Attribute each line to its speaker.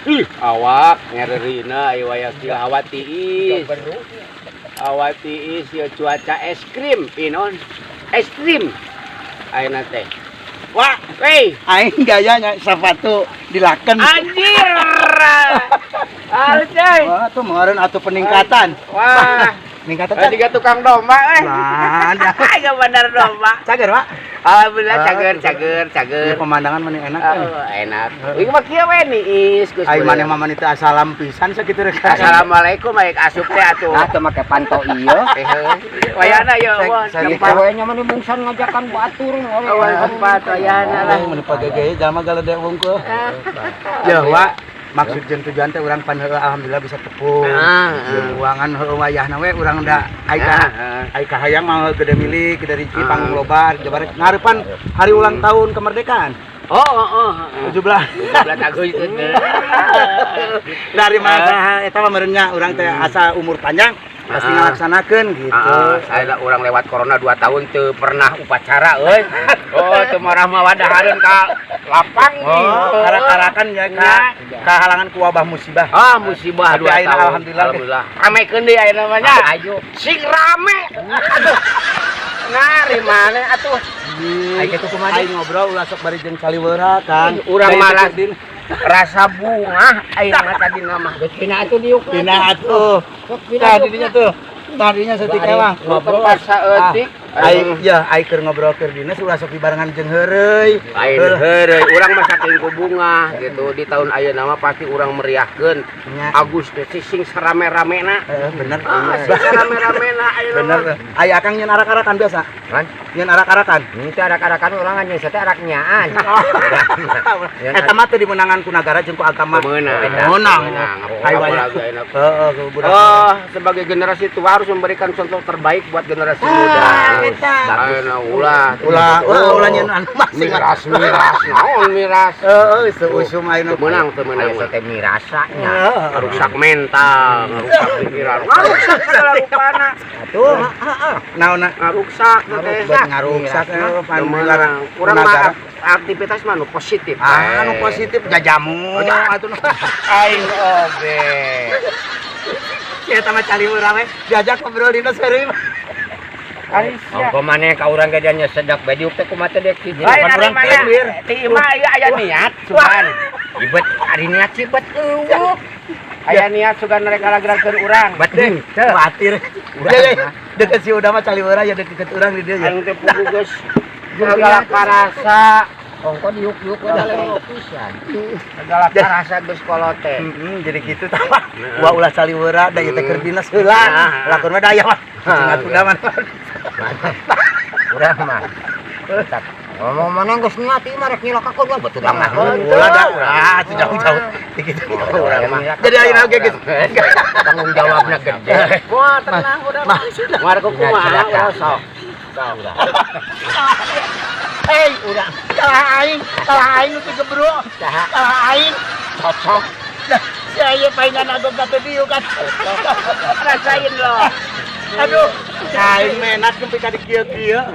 Speaker 1: Ih, awak ngererina aya waya kieu, hawa tiis. Hawa tiis ya, cuaca es krim, inon. Es krim. Ayeuna teh.
Speaker 2: Wah,
Speaker 1: Wey,
Speaker 2: aing gayanya sepatu dilaken.
Speaker 1: Anjir. Halus euy.
Speaker 2: Wah, tuh meureun atuh peningkatan.
Speaker 1: Wah,
Speaker 2: Peningkatan.
Speaker 1: tadi tukang domba eh.
Speaker 2: Nah,
Speaker 1: Gak bener domba.
Speaker 2: Cager, Pak.
Speaker 1: Alhamdulillah
Speaker 2: Ah,
Speaker 1: cager,
Speaker 2: tuh.
Speaker 1: Cager, cager.
Speaker 2: Ieu pemandangan mana enak euy.
Speaker 1: Oh, enak. Ieu mah kieu we niis geus.
Speaker 2: Aing maneh mah maneh teu asalam pisan sakitu rek.
Speaker 1: Assalamualaikum, aing asup teh atuh.
Speaker 3: Nah, teu make panto ieu.
Speaker 1: Eh, wayana ya, wah,
Speaker 2: Saya-
Speaker 1: tempat.
Speaker 3: Ceweknya mah bungsan ngajakan batur.
Speaker 1: Awan tempat wayana lah.
Speaker 2: Aing mun pagege jalma galede wungkul. Ya, Wak, maksud jeung tujuan teh urang pan heueuh, alhamdulillah bisa tepung.
Speaker 1: Ah,
Speaker 2: Jeung uangan heueuh wayahna we urang da ai ka ai kahayang mah gede milik, gede rezeki panggung loba Jawa Barat ngarepan hari ulang tahun kemerdekaan.
Speaker 1: Oh.
Speaker 2: 17.
Speaker 1: 17 Agustus.
Speaker 2: Dari masa eta mah meureun urang teh asa umur panjang pasti ngalaksanakeun gitu.
Speaker 1: Ah, saya orang lewat corona 2 tahun teu pernah upacara euy. Oh, teu marah mawadahareun ka lapang.
Speaker 2: Oh, arak-arakan ya ka kahalangan ku wabah musibah.
Speaker 1: Ah, musibah
Speaker 2: Tapi
Speaker 1: 2
Speaker 2: ayeuna
Speaker 1: tahun.
Speaker 2: Alhamdulillah.
Speaker 1: Alhamdulillah. Ramekeun deui ayeuna mah nya.
Speaker 3: Ayo.
Speaker 1: Sing rame. Aduh. Nah, di mana atuh?
Speaker 3: Aing kitu kumaha?
Speaker 2: Aing ngobrol ulah sok bari jeung caliweura, Kang.
Speaker 1: Urang
Speaker 2: Dari
Speaker 1: malah
Speaker 2: Din.
Speaker 1: Rasa bunga aing mah tadi nama.
Speaker 3: Geus pina atuh diuk.
Speaker 2: Dina atuh.
Speaker 3: Pina
Speaker 2: Tah didinya tuh. Tadinya setik emang.
Speaker 1: Ngobrol tempat saeutik.
Speaker 2: Aing ya aing keur ngobrol keur dinas ulah sok dibarengan jeung heureuy.
Speaker 1: Lain heureuy, urang mah saking ku bunga gitu di tahun ayeuna mah pasti urang meriahkeun
Speaker 2: Nya.
Speaker 1: Agustus sing sarame-ramena.
Speaker 2: Heeh, bener.
Speaker 1: Ah, sing sarame-ramena ayeuna
Speaker 2: Bener.
Speaker 1: mah.
Speaker 2: Aya Akang nyeun arak-arakan biasa.
Speaker 3: Kan?
Speaker 2: Nyeun arak-arakan.
Speaker 3: Ini teh arak-arakan urang nya teh arak nyaan.
Speaker 2: Eta mah teu dimenangan ku nagara jeung ku agama.
Speaker 1: Meunang.
Speaker 2: Meunang.
Speaker 1: Meunang.
Speaker 2: Hayu aya.
Speaker 1: Apalagi ayeuna.
Speaker 2: Heeh, ku budak.
Speaker 1: Oh, sebagai generasi tua harus memberikan contoh terbaik buat generasi muda.
Speaker 2: Eta.
Speaker 1: Ayeuna ulah.
Speaker 2: Ulah, ulah, ulah nyeun anu masing.
Speaker 1: Miras, miras, naon miras.
Speaker 2: Heeh, seusum ayeuna.
Speaker 1: Teu meunang, teu meunang.
Speaker 3: Aya teh mirasa nya.
Speaker 2: Heeh.
Speaker 1: Ngarusak mental, ngarusak pikiran, ngarusak segala rupana.
Speaker 3: Atuh, heeh.
Speaker 2: Naonna?
Speaker 1: Ngaruksak teh.
Speaker 2: Buat ngaruksak pan
Speaker 1: Teu
Speaker 2: dilarang.
Speaker 1: meunang. Urang mah aktivitas mah nu positif.
Speaker 2: Ah, nu positif jajamu atuh.
Speaker 1: Aing oge.
Speaker 2: Si eta mah caliweura we diajak ngobrol dina heureuy mah.
Speaker 3: Ongko maneh ka urang ge nya sedap bae diuk teh kumaha teh dek
Speaker 1: Lain
Speaker 2: Pan
Speaker 1: ari
Speaker 2: urang
Speaker 1: mana?
Speaker 2: teh, Wir.
Speaker 1: Ti imah ieu aya niat sugan.
Speaker 3: Ibet ari niat sih bet eueuh.
Speaker 1: Aya niat sugan rek ngalagrakeun urang.
Speaker 3: Bet henteu.
Speaker 2: Khawatir. Ya, ya, deket si Uda mah caliweura ya deket urang di dieu ya.
Speaker 1: Aing teh pugu geus segala karasa,
Speaker 3: Ongko diuk-diuk we da lewat pisan.
Speaker 1: Segala karasa geus kolote.
Speaker 2: Heeh, jadi gitu tah mah. Wah, ulah caliweura da ieu teh keur dinas heula.
Speaker 1: Nah.
Speaker 2: Lakon mah da aya mah. Cing atuh da mah.
Speaker 3: Urang mah. Tak ngomong mana geus niat ieu mah rek nyilakakeun urang betul mah.
Speaker 2: Ulah da, ulah atuh jauh-jauh. Gitu.
Speaker 3: Urang mah.
Speaker 2: Jadi ayeuna oge geus.
Speaker 3: Tanggung jawabna gede.
Speaker 1: Wah, tenang udah.
Speaker 2: Mah,
Speaker 1: Marco kumaha ulah sok.
Speaker 2: Hei, urang. Salah aing nu teu gebro. Salah aing.
Speaker 1: Cocok.
Speaker 2: Nah, si aya paingan agong ka teu dieu kan.
Speaker 1: Rasain lo.
Speaker 2: Aduh, aing menak nepi ka di kieu-kieu.